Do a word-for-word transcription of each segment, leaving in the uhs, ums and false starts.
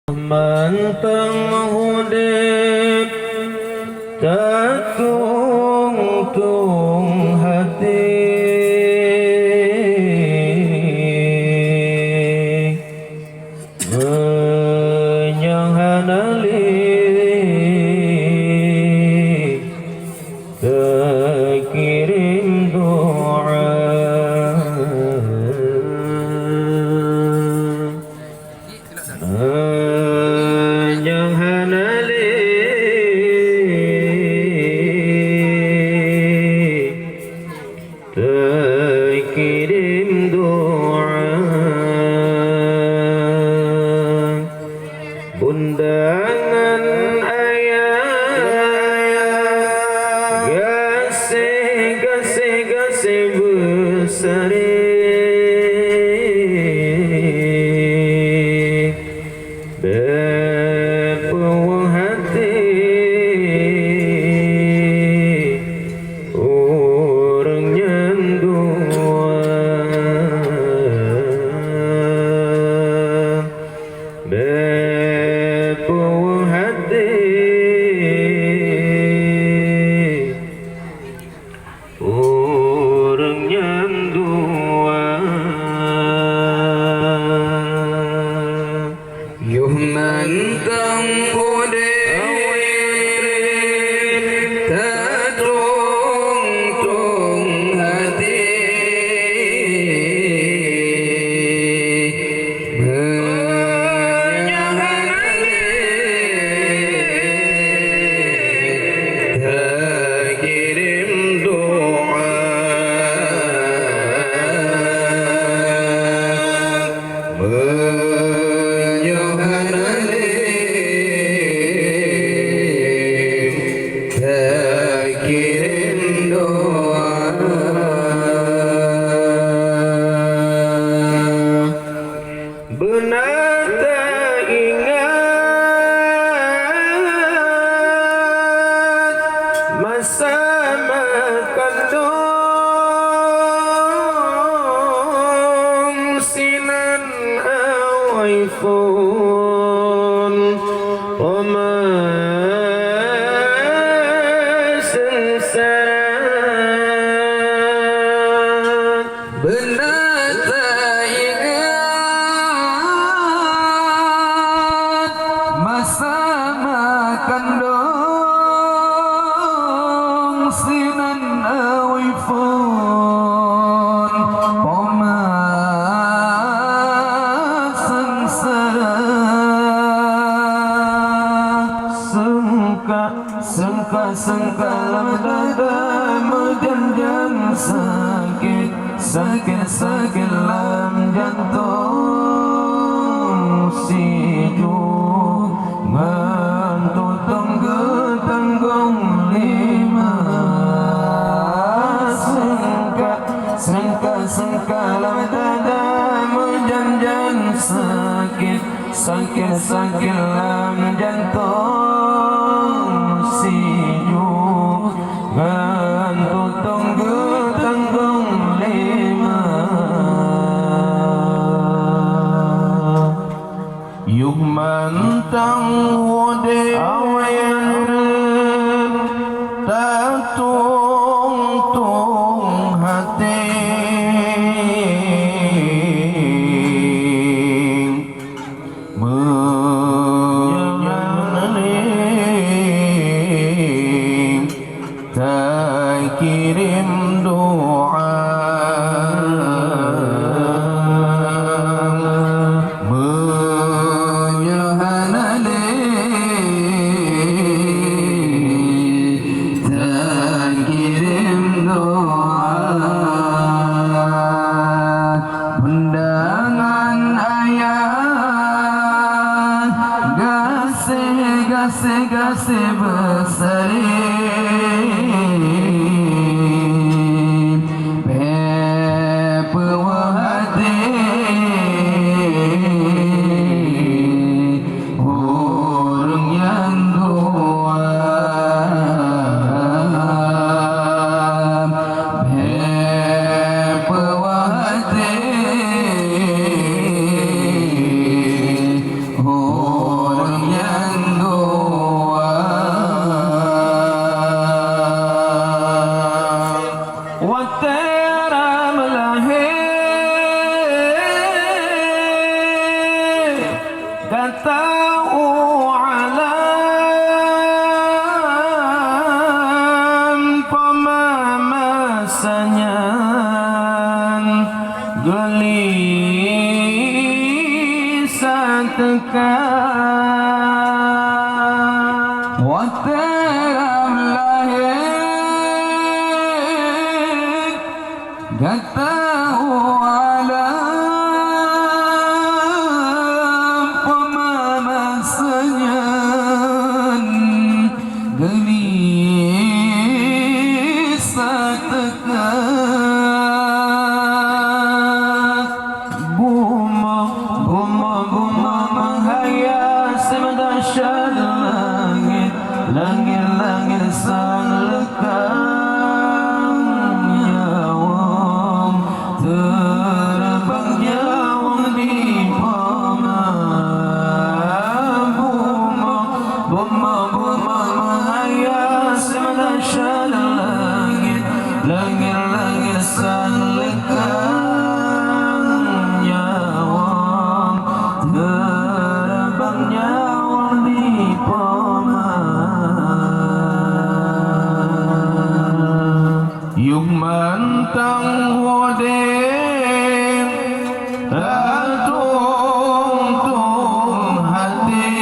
Mantong udeb tatong-tong hati, meunyoe hana lé takirém doa. Meunyoe hana lé takirém doa, bunda ngon ayah gaséh, gaséh, gaséh beusaré. Bèk peuweueh até ureueng nyan dua. Bèk peuweueh até ureueng nyan dua. Yoh mantong udeb tatong-tong até. Meunyoe hana lé takirém doa, meunyoe hana lé takirém doa. Beuna taingat masa makandong sinan awai phon, oma sengsara. Beuna taingat masa makandong sinan awai phon, poma sengsara. Seungka Seungka-seungka lam dada, meujan-jan sakét, sakét-sakét lam jantông. Sijuek ngon tutông geutanggông lima. Seungka, seungka-seungka lam dada, meujan-jan sakét, sakét-sakét lam jantông. Sijuek ngon tutông geutanggông lima. Yoh mantong udép awai tatông-tông até. Meunyoe hana lé takirém doa, meunyoe hana lé takirém doa. Bunda ngon ayah gaséh, gaséh, gaséh beusaré. Bèk peuweuh até ureueng nyang dua. Bèk peuweuh até. Gata u alam, peumamasa nyan geulisa teuka. Watèe lam lahé gata u alam, peumamasa nyan geulisa teuka. Bumoe, bumoe, bumoe meuhayat, seumeudasyat langét, langét, langét sang leukang nyawöng, teureubang nyawöng di poma. Bumoe, bumoe, bumoe meuhayat, seumeudasyat langét, langét, langét sang leukang nyawöng, teureubang nyawöng di poma. Yoh mantong udép, tatong-tong até,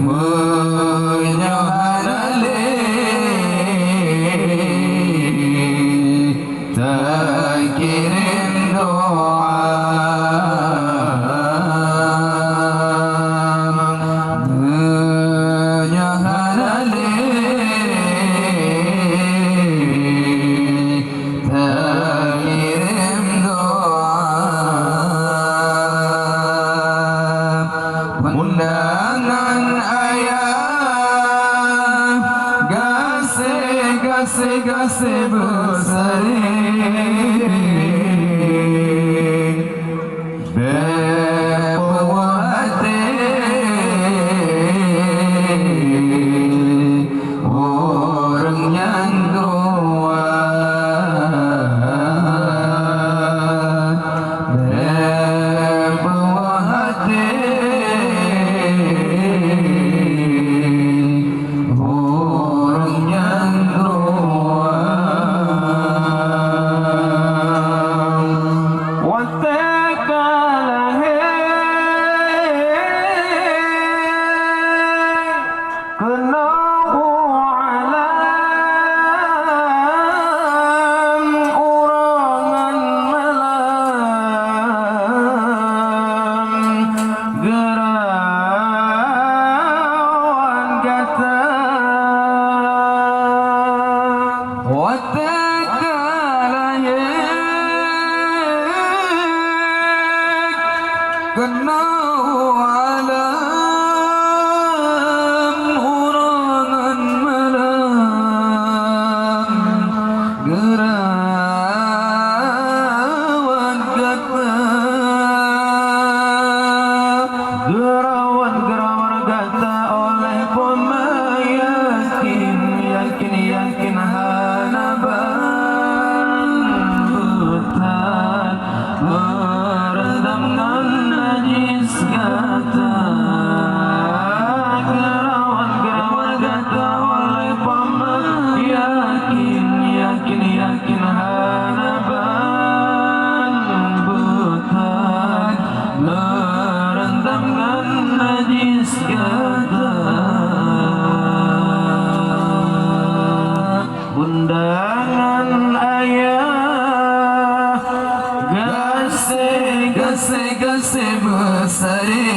meunyoe hana lé takirém doa. Meunyoe hana lé takirém doa. Undangan ayah, gaséh, gaséh, gaséh beusaré. Bèk peuweuh até ureueng nyang dua. Bèk peuweuh até ureueng nyang dua. Watèe ka lahé keunoe u alam, uroe ngon malam geurawan gata. Watèe ka lahé keunoe u alam, uroe ngon malam geurawan gata. Geurawan, geurawan gata oleh poma yakin, yakin, yakin hana ban beutan meurendam ngon najis gata. Geurawan, geurawan gata oleh poma yakin, yakin, yakin hana ban beutan meurendam ngon najis gata. Undangan ayah, gaséh, gaséh, gaséh beusaré.